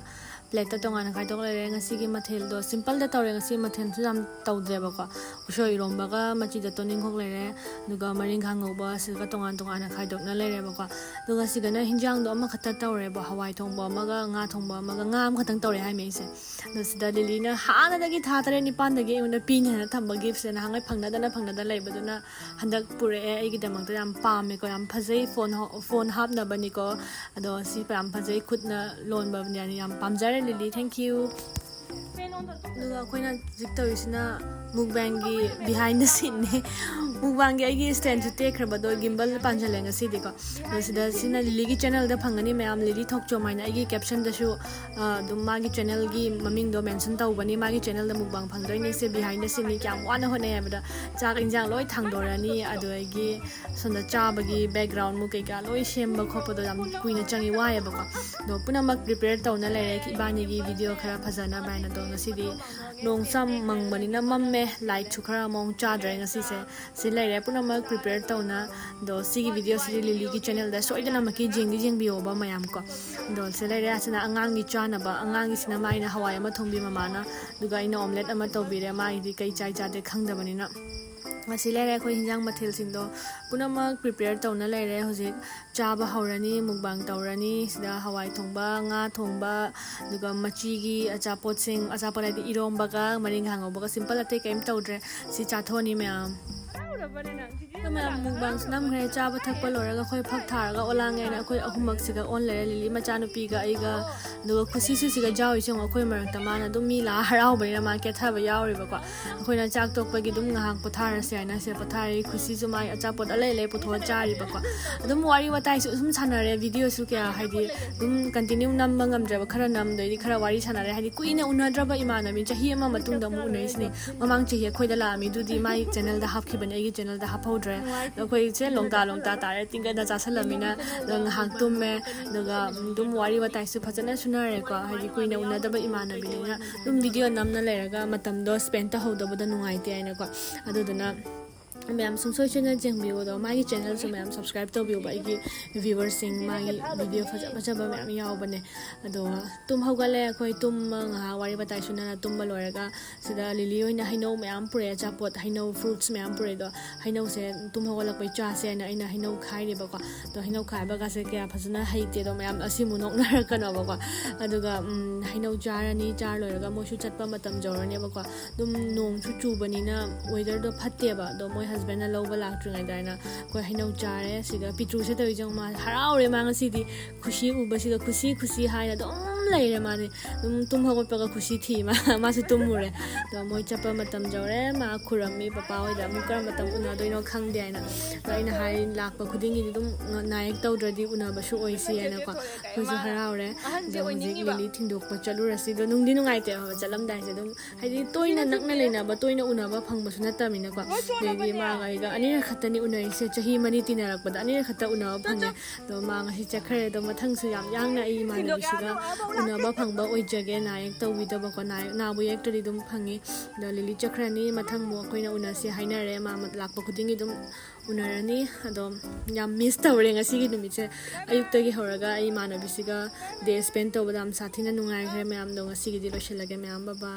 ꯄ꯭ꯂꯦꯠꯇ ꯇꯣꯉꯥꯟꯅ ꯈꯥꯏꯗꯣꯛ ꯂꯩꯔꯦ꯫ ꯉꯁꯤꯒꯤ ꯃꯊꯦꯜꯗꯣ ꯁꯤꯝꯄꯜꯗ ꯇꯧꯔꯦ꯫ ꯉꯁꯤꯒꯤ ꯃꯊꯦꯜꯁꯨ ꯌꯥꯝ ꯇꯧꯗ꯭ꯔꯦꯕꯀꯣ꯫ ꯎꯁꯣꯏ ꯏꯔꯣꯝꯕꯒ ꯃꯆꯤꯗ ꯇꯣꯅꯤꯡꯈꯣꯛ ꯂꯩꯔꯦ, ꯑꯗꯨꯒ ꯃꯔꯤꯡꯈꯥ ꯉꯧꯕ ꯁꯤꯒ ꯇꯣꯉꯥꯟ ꯇꯣꯉꯥꯟꯅ ꯈꯥꯏꯗꯣꯛꯅ ꯂꯩꯔꯦꯕꯀꯣ꯫ ꯑꯗꯨꯒ ꯁꯤꯗꯅ ꯍꯤꯟꯖꯥꯡꯗꯣ ꯑꯃꯈꯛꯇ ꯇꯧꯔꯦꯕ, ꯍꯋꯥꯏ ꯊꯣꯡꯕ ꯑꯃꯒ ꯉꯥ ꯊꯣꯡꯕ ꯑꯃꯒ, ꯉꯥ ꯑꯃꯈꯛꯇꯪ ꯇꯧꯔꯦ ꯍꯥꯏꯃꯦ ꯑꯩꯁꯦ꯫ ꯑꯗꯣ ꯁꯤꯗ ꯂꯤꯂꯤꯅ ꯍꯥꯟꯅꯗꯒꯤ ꯊꯥ ꯇꯔꯦꯠ ꯅꯤꯄꯥꯟꯗꯒꯤ ꯑꯩꯉꯣꯟꯗ ꯄꯤꯅꯤ ꯍꯥꯏꯅ ꯊꯝꯕ ꯒꯤꯐꯁꯦ ꯅꯍꯥꯟꯉꯩ ꯐꯪꯅꯗꯅ ꯐꯪꯅꯗꯅ ꯂꯩꯕꯗꯨꯅ ꯍꯟꯗꯛ ꯄꯨꯔꯛꯑꯦ꯫ ꯑꯩꯒꯤꯗꯃꯛꯇ ꯌꯥꯝ ꯄꯥꯝꯃꯦꯀꯣ, ꯌꯥꯝ ꯐꯖꯩ꯫ ꯐꯣꯟ ꯍꯣ-, ꯐꯣꯟ ꯍꯥꯞꯅꯕꯅꯤꯀꯣ꯫ ꯑꯗꯣ ꯁꯤ ꯌꯥꯝ ꯐꯖꯩ, ꯈꯨꯠꯅ ꯂꯣꯟꯕꯅꯦ, ꯌꯥꯝ ꯄꯥꯝꯖꯔꯦ ꯂꯤꯂꯤ, thank you꯫ ꯑꯗꯨꯒ ꯑꯩꯈꯣꯏꯅ ꯍꯧꯖꯤꯛ ꯇꯧꯔꯤꯁꯤꯅ ꯃꯨꯛꯕꯥꯡꯒꯤ behind the sceneꯅꯦ꯫ ꯃꯨꯛꯕꯥꯡꯒꯤ ꯑꯩꯒꯤ ꯁ꯭ꯇꯦꯟꯁꯨ ꯇꯦꯛꯈ꯭ꯔꯕꯗꯣ, ꯒꯤꯝꯕꯜ ꯄꯥꯟꯁꯤꯜꯂꯦ ꯉꯁꯤꯗꯤꯀꯣ꯫ ꯑꯗꯣ ꯁꯤꯗ ꯁꯤꯅ ꯂꯤꯂꯤꯒꯤ ꯆꯦꯅꯦꯜꯗ ꯐꯪꯒꯅꯤ ꯃꯌꯥꯝ, ꯂꯤꯂꯤ ꯊꯣꯛꯆꯣꯝ ꯍꯥꯏꯅ꯫ ꯑꯩꯒꯤ ꯀꯦꯞꯁꯟꯗꯁꯨ, ꯑ, ꯑꯗꯨꯝ ꯃꯥꯒꯤ ꯆꯦꯅꯦꯜꯒꯤ ꯃꯃꯤꯡꯗꯣ ꯃꯦꯟꯁꯟ ꯇꯧꯕꯅꯤ꯫ ꯃꯥꯒꯤ ꯆꯦꯅꯦꯜꯗ ꯃꯨꯛꯕꯥꯡ ꯐꯪꯗꯣꯏꯅꯦ꯫ ꯁꯦ behind the sceneꯅꯤ, ꯀꯌꯥꯝ ꯋꯥꯅ ꯍꯣꯠꯅꯩ ꯍꯥꯏꯕꯗ꯫ ꯆꯥꯛ ꯏꯟꯖꯥꯡ ꯂꯣꯏ ꯊꯥꯡꯗꯣꯔꯅꯤ, ꯑꯗꯨꯗꯒꯤ ꯁꯣꯝꯗ ꯆꯥꯕꯒꯤ background ꯃꯨꯛ ꯀꯩꯀꯥ ꯂꯣꯏ ꯁꯦꯝꯕ ꯈꯣꯠꯄꯗꯣ ꯌꯥꯝ ꯀꯨꯏꯅ ꯆꯪꯉꯤ, ꯋꯥꯏꯌꯦꯕꯀꯣ꯫ ꯑꯗꯣ ꯄꯨꯝꯅꯃꯛ prepare ꯇꯧꯅ ꯂꯩꯔꯦ ꯏꯕꯥꯅꯤꯒꯤ video ꯈꯔ ꯐꯖꯅꯕ ꯍꯥꯏꯅ꯫ ꯑꯗꯣ ꯉꯁꯤꯗꯤ ꯅꯣꯡꯁꯨ ꯌꯥꯝ ꯃꯪꯕꯅꯤꯅ ꯃꯝꯃꯦ, lightꯁꯨ ꯈꯔ ꯃꯑꯣꯡ ꯆꯥꯗ꯭ꯔꯦ ꯉꯁꯤꯁꯦ꯫ ꯁꯤ ꯂꯩꯔꯦ ꯄꯨꯝꯅꯃꯛ prepare ꯇꯧꯅ꯫ ꯑꯗꯣ ꯁꯤꯒꯤ videoꯁꯤꯗꯤ ꯂꯤꯂꯤꯒꯤ channelꯗ ꯁꯣꯏꯗꯅꯃꯛꯀꯤ ꯌꯦꯡꯗꯤ ꯌꯦꯡꯕꯤꯌꯣꯕ ꯃꯌꯥꯝ ꯀꯣ꯫ ꯑꯗꯣ ꯁꯤ ꯂꯩꯔꯦ, ꯑꯁꯤꯅ ꯑꯉꯥꯡꯒꯤ ꯆꯥꯅꯕ, ꯑꯉꯥꯡꯒꯤꯁꯤꯅ ꯃꯥꯏꯅ ꯍꯋꯥꯏ ꯑꯃ ꯊꯣꯡꯕꯤ ꯃꯃꯥꯅ, ꯑꯗꯨꯒ ꯑꯩꯅ omelette ꯑꯃ ꯇꯧꯕꯤꯔꯦ, ꯃꯥꯒꯤꯗꯤ ꯀꯩ ꯆꯥꯏ ꯆꯥꯗꯦ ꯈꯪꯗꯕꯅꯤꯅ꯫ ꯃꯁꯤ ꯂꯩꯔꯦ ꯑꯩꯈꯣꯏ ꯍꯤꯟꯖꯥꯡ ꯃꯊꯦꯜꯁꯤꯡꯗꯣ ꯄꯨꯝꯅꯃꯛ prepare ꯇꯧꯅ ꯂꯩꯔꯦ꯫ ꯍꯧꯖꯤꯛ ꯆꯥꯕ ꯍꯧꯔꯅꯤ, ꯃꯨꯛꯕꯥꯡ ꯇꯧꯔꯅꯤ꯫ ꯁꯤꯗ ꯍꯋꯥꯏ ꯊꯣꯡꯕ, ꯉꯥ ꯊꯣꯡꯕ, ꯑꯗꯨꯒ ꯃꯆꯤꯒꯤ ꯑꯆꯥꯄꯣꯠꯁꯤꯡ, ꯑꯆꯥꯄꯣꯠ ꯍꯥꯏꯗꯤ ꯏꯔꯣꯝꯕꯒ ꯃꯔꯤꯡꯈꯥ ꯉꯧꯕꯒ, simple, ꯑꯇꯩ ꯀꯩꯝ ꯇꯧꯗ꯭ꯔꯦ꯫ ꯁꯤ ꯆꯥꯊꯣꯛꯑꯅꯤ ꯃꯌꯥꯝ꯫ ꯑꯩꯈꯣꯏ ꯃꯌꯥꯝ ꯃꯨꯛꯕꯥꯡꯁꯨ ꯅꯝꯈ꯭ꯔꯦ꯫ ꯆꯥꯕ ꯊꯛꯄ ꯂꯣꯏꯔꯒ ꯑꯩꯈꯣꯏ ꯐꯛ ꯊꯥꯔꯒ ꯑꯣꯂꯥꯡꯉꯦꯅ ꯑꯩꯈꯣꯏ ꯑꯍꯨꯝꯃꯛꯁꯤꯒ ꯑꯣꯟ ꯂꯩꯔꯦ, ꯂꯤꯂꯤ ꯃꯆꯥꯅꯨꯄꯤꯒ ꯑꯩꯒ꯫ ꯑꯗꯨꯒ ꯈꯨꯁꯤꯁꯨ ꯁꯤꯒ ꯌꯥꯎꯔꯤꯁꯦ ꯌꯦꯡꯉꯣ, ꯑꯩꯈꯣꯏ ꯃꯔꯛꯇ ꯃꯥꯅ ꯑꯗꯨꯝ ꯃꯤ ꯂꯥꯛꯑ ꯍꯔꯥꯎꯕꯅꯤꯅ ꯃꯥ ꯀꯦꯊꯕ ꯌꯥꯎꯔꯤꯕꯀꯣ꯫ ꯑꯩꯈꯣꯏꯅ ꯆꯥꯛ ꯇꯣꯛꯄꯒꯤ ꯑꯗꯨꯝ ꯉꯥꯏꯍꯥꯛ ꯄꯣꯊꯥꯔꯁꯦ ꯍꯥꯏꯅ ꯁꯦ ꯄꯣꯊꯥꯔꯤ꯫ ꯈꯨꯁꯤꯁꯨ ꯃꯥꯏ ꯑꯆꯥꯄꯣꯠ ꯑꯂꯩ ꯑꯂꯩ ꯄꯨꯊꯣꯛꯑ ꯆꯥꯔꯤꯕꯀꯣ꯫ ꯑꯗꯨꯝ ꯋꯥꯔꯤ ꯋꯥꯇꯥꯏꯁꯨ ꯑꯗꯨꯝ ꯁꯥꯟꯅꯔꯦ꯫ ꯚꯤꯗꯤꯑꯣꯁꯨ ꯀꯌꯥ ꯍꯥꯏꯗꯤ ꯑꯗꯨꯝ ꯀꯟꯇꯤꯅ꯭ꯌꯨ ꯅꯝꯕ ꯉꯝꯗ꯭ꯔꯕ, ꯈꯔ ꯅꯝꯗꯣꯏꯗꯤ ꯈꯔ ꯋꯥꯔꯤ ꯁꯥꯟꯅꯔꯦ꯫ ꯍꯥꯏꯗꯤ ꯀꯨꯏꯅ ꯎꯅꯗ꯭ꯔꯕ ꯏꯃꯥꯟꯅꯕꯤ, ꯆꯍꯤ ꯑꯃ ꯃꯇꯨꯡꯗ ꯑꯃꯨꯛ ꯎꯅꯔꯤꯁꯤꯅꯦ꯫ ꯃꯃꯥꯡ ꯆꯍꯤ ꯑꯩꯈꯣꯏꯗ ꯂꯥꯛꯑꯝꯃꯤ, ꯑꯗꯨꯗꯤ ꯃꯥꯏ ꯆꯦꯅꯦꯜꯗ ꯍꯥꯞꯈꯤꯕꯅꯦ, ꯑꯩꯒꯤ ꯆꯦꯅꯦꯜꯗ ꯍꯥꯞꯍꯧꯗ꯭ꯔꯦ꯫ ꯑꯗꯣ ꯑꯩꯈꯣꯏꯁꯦ ꯂꯣꯡꯇꯥ ꯂꯣꯡꯇꯥ ꯇꯥꯔꯦ, ꯇꯤꯡꯒꯗ ꯆꯥꯁꯜꯂꯝꯃꯤꯅ꯫ ꯑꯗꯣ ꯉꯥꯏꯍꯥꯛ ꯇꯨꯝꯃꯦ, ꯑꯗꯨꯒ ꯑꯗꯨꯝ ꯋꯥꯔꯤ ꯋꯥꯇꯥꯏꯁꯨ ꯐꯖꯅ ꯁꯨꯅꯔꯦꯀꯣ꯫ ꯍꯥꯏꯗꯤ ꯀꯨꯏꯅ ꯎꯅꯗꯕ ꯏꯃꯥꯟꯅꯕꯤꯅꯤꯅ ꯑꯗꯨꯝ ꯚꯤꯗꯤꯑꯣ ꯅꯝꯅ ꯂꯩꯔꯒ ꯃꯇꯝꯗꯣ ꯁ꯭ꯄꯦꯟ ꯇꯧꯍꯧꯗꯕꯗꯣ ꯅꯨꯡꯉꯥꯏꯇꯦ ꯍꯥꯏꯅꯀꯣ꯫ ꯑꯗꯨꯗꯨꯅ ꯃꯌꯥꯝ ꯁꯨꯡꯁꯣꯏ ꯁꯣꯏꯗꯅ ꯌꯦꯡꯕꯤꯌꯨ꯫ ꯑꯗꯣ ꯃꯥꯒꯤ ꯆꯦꯅꯦꯜꯁꯨ ꯃꯌꯥꯝ ꯁꯕꯁꯀ꯭ꯔꯥꯏꯕ ꯇꯧꯕꯤꯌꯨꯕ, ꯑꯩꯒꯤ ꯚ꯭ꯌꯨꯋꯔꯁꯤꯡ, ꯃꯥꯒꯤ ꯚꯤꯗꯤꯑꯣ ꯐꯖ ꯐꯖꯕ ꯃꯌꯥꯝ ꯌꯥꯎꯕꯅꯦ꯫ ꯑꯗꯣ ꯇꯨꯝ ꯍꯧꯒꯠꯂꯦ ꯑꯩꯈꯣꯏ, ꯇꯨꯝꯃ ꯉꯥꯏꯍꯥꯛ ꯋꯥꯔꯤ ꯋꯥꯇꯥꯏ ꯁꯨꯅꯔ ꯇꯨꯝꯕ ꯂꯣꯏꯔꯒ ꯁꯤꯗ ꯂꯤꯂꯤ ꯍꯣꯏꯅ ꯍꯩꯅꯧ ꯃꯌꯥꯝ ꯄꯨꯔꯛꯑꯦ, ꯑꯆꯥꯄꯣꯠ, ꯍꯩꯅꯧ, ꯐ꯭ꯔꯨꯠꯁ ꯃꯌꯥꯝ ꯄꯨꯔꯛꯑꯦ꯫ ꯑꯗꯣ ꯍꯩꯅꯧꯁꯦ ꯇꯨꯝ ꯍꯧꯒꯠꯂꯛꯄꯩ ꯆꯥꯁꯦ ꯍꯥꯏꯅ ꯑꯩꯅ ꯍꯩꯅꯧ ꯈꯥꯏꯔꯦꯕꯀꯣ꯫ ꯑꯗꯣ ꯍꯩꯅꯧ ꯈꯥꯏꯕꯒꯁꯦ ꯀꯌꯥ ꯐꯖꯅ ꯍꯩꯇꯦ, ꯑꯗꯣ ꯃꯌꯥꯝ ꯑꯁꯤꯃꯨꯛ ꯅꯣꯛꯅꯔꯛꯀꯅꯣꯕꯀꯣ꯫ ꯑꯗꯨꯒ ꯎꯝ, ꯍꯩꯅꯧ ꯆꯥꯔꯅꯤ, ꯆꯥꯔ ꯂꯣꯏꯔꯒ ꯃꯣꯏꯁꯨ ꯆꯠꯄ ꯃꯇꯝ ꯌꯧꯔꯅꯦꯕꯀꯣ꯫ ꯑꯗꯨꯝ ꯅꯣꯡꯁꯨ ꯆꯨꯕꯅꯤꯅ ꯋꯦꯗꯔꯗꯣ ꯐꯠꯇꯦꯕ꯫ ꯑꯗꯣ ꯃꯣꯏ ꯍꯁꯕꯦꯟꯅ ꯂꯧꯕ ꯂꯥꯛꯇ꯭ꯔꯤꯉꯩꯗ ꯍꯥꯏꯅ ꯑꯩꯈꯣꯏ ꯍꯩꯅꯧ ꯆꯥꯔꯦ꯫ ꯁꯤꯗ ꯄꯤꯇ꯭ꯔꯨꯁꯦ ꯇꯧꯔꯤꯁꯦ ꯌꯦꯡꯉꯣ, ꯃꯥ ꯍꯔꯥꯎꯔꯦ꯫ ꯃꯥ ꯉꯁꯤꯗꯤ ꯈꯨꯁꯤ ꯎꯕꯁꯤꯗ ꯈꯨꯁꯤ ꯈꯨꯁꯤ ꯍꯥꯏꯅ ꯑꯗꯨꯝ ꯂꯩꯔꯦ꯫ ꯃꯥꯗꯤ ꯑꯗꯨꯝ ꯇꯨꯝ ꯍꯧꯒꯠꯄꯒ ꯈꯨꯁꯤ ꯊꯤ꯫ ꯃꯥ, ꯃꯥꯁꯨ ꯇꯨꯝꯃꯨꯔꯦ꯫ ꯑꯗꯣ ꯃꯣꯏ ꯆꯠꯄ ꯃꯇꯝ ꯌꯧꯔꯦ꯫ ꯃꯥ ꯈꯨꯔꯝꯃꯤ ꯄꯄꯥ ꯍꯣꯏꯗ, ꯑꯃꯨꯛ ꯀꯔꯝꯕ ꯃꯇꯝ ꯎꯅꯗꯣꯏꯅꯣ ꯈꯪꯗꯦ ꯍꯥꯏꯅ꯫ ꯑꯗꯣ ꯑꯩꯅ ꯍꯥꯏ, ꯂꯥꯛꯄ ꯈꯨꯗꯤꯡꯒꯤꯗꯤ ꯑꯗꯨꯝ ꯅꯥꯌꯦꯛ ꯇꯧꯗ꯭ꯔꯗꯤ ꯎꯅꯕꯁꯨ ꯑꯣꯏꯁꯤ ꯍꯥꯏꯅꯀꯣ꯫ ꯑꯩꯈꯣꯏꯁꯨ ꯍꯔꯥꯎꯔꯦ꯫ ꯑꯗꯣ ꯍꯧꯖꯤꯛ ꯂꯤꯂꯤ ꯊꯤꯟꯗꯣꯛꯄ ꯆꯠꯂꯨꯔꯁꯤ꯫ ꯑꯗꯣ ꯅꯨꯡꯗꯤ ꯅꯨꯡꯉꯥꯏꯇꯦ ꯍꯥꯏꯕ ꯆꯠꯂꯝꯗꯥꯏꯁꯦ꯫ ꯑꯗꯨꯝ ꯍꯥꯏꯗꯤ ꯇꯣꯏꯅ ꯅꯛꯅ ꯂꯩꯅꯕ, ꯇꯣꯏꯅ ꯎꯅꯕ ꯐꯪꯕꯁꯨ ꯅꯠꯇꯕꯅꯤꯅꯀꯣ꯫ ꯑꯗꯒꯤ ꯃꯥꯒ ꯑꯩꯒ ꯑꯅꯤꯔꯛ ꯈꯛꯇꯅꯤ ꯎꯅꯔꯤꯁꯦ, ꯆꯍꯤ ꯃꯔꯤ ꯇꯤꯟꯅꯔꯛꯄꯗ ꯑꯅꯤꯔꯛ ꯈꯛꯇ ꯎꯅꯕ ꯐꯪꯉꯦ꯫ ꯑꯗꯣ ꯃꯥ ꯉꯁꯤ ꯆꯠꯈ꯭ꯔꯦ꯫ ꯑꯗꯣ ꯃꯊꯪꯁꯨ ꯌꯥꯝ ꯌꯥꯡꯅ ꯑꯩ ꯏꯃꯥꯟꯅꯕꯤꯁꯤꯒ ꯎꯅꯕ ꯐꯪꯕ ꯑꯣꯏꯖꯒꯦ꯫ ꯅꯥ ꯌꯦꯛ ꯇꯧꯕꯤꯗꯕꯀꯣ, ꯅꯥ-, ꯅꯥꯕꯨ ꯌꯦꯛꯇ꯭ꯔꯗꯤ ꯑꯗꯨꯝ ꯐꯪꯉꯤ꯫ ꯑꯗꯣ ꯂꯤꯂꯤ ꯆꯠꯈ꯭ꯔꯅꯤ, ꯃꯊꯪ ꯑꯃꯨꯛ ꯑꯩꯈꯣꯏꯅ ꯎꯅꯁꯤ ꯍꯥꯏꯅꯔꯦ꯫ ꯃꯥ ꯂꯥꯛꯄ ꯈꯨꯗꯤꯡꯒꯤ ꯑꯗꯨꯝ ꯎꯅꯔꯅꯤ꯫ ꯑꯗꯣ ꯌꯥꯝ ꯃꯤꯁ ꯇꯧꯔꯦ ꯉꯁꯤꯒꯤ ꯅꯨꯃꯤꯠꯁꯦ꯫ ꯑꯌꯨꯛꯇꯒꯤ ꯍꯧꯔꯒ ꯑꯩ ꯏꯃꯥꯟꯅꯕꯤꯁꯤꯒ ꯗꯦ ꯁ꯭ꯄꯦꯟ ꯇꯧꯕꯗ ꯌꯥꯝ ꯁꯥꯊꯤꯅ ꯅꯨꯡꯉꯥꯏꯈ꯭ꯔꯦ ꯃꯌꯥꯝꯗꯣ꯫ ꯉꯁꯤꯒꯤꯗꯤ ꯂꯣꯏꯁꯤꯜꯂꯒꯦ ꯃꯌꯥꯝ, ꯕꯕꯥ꯫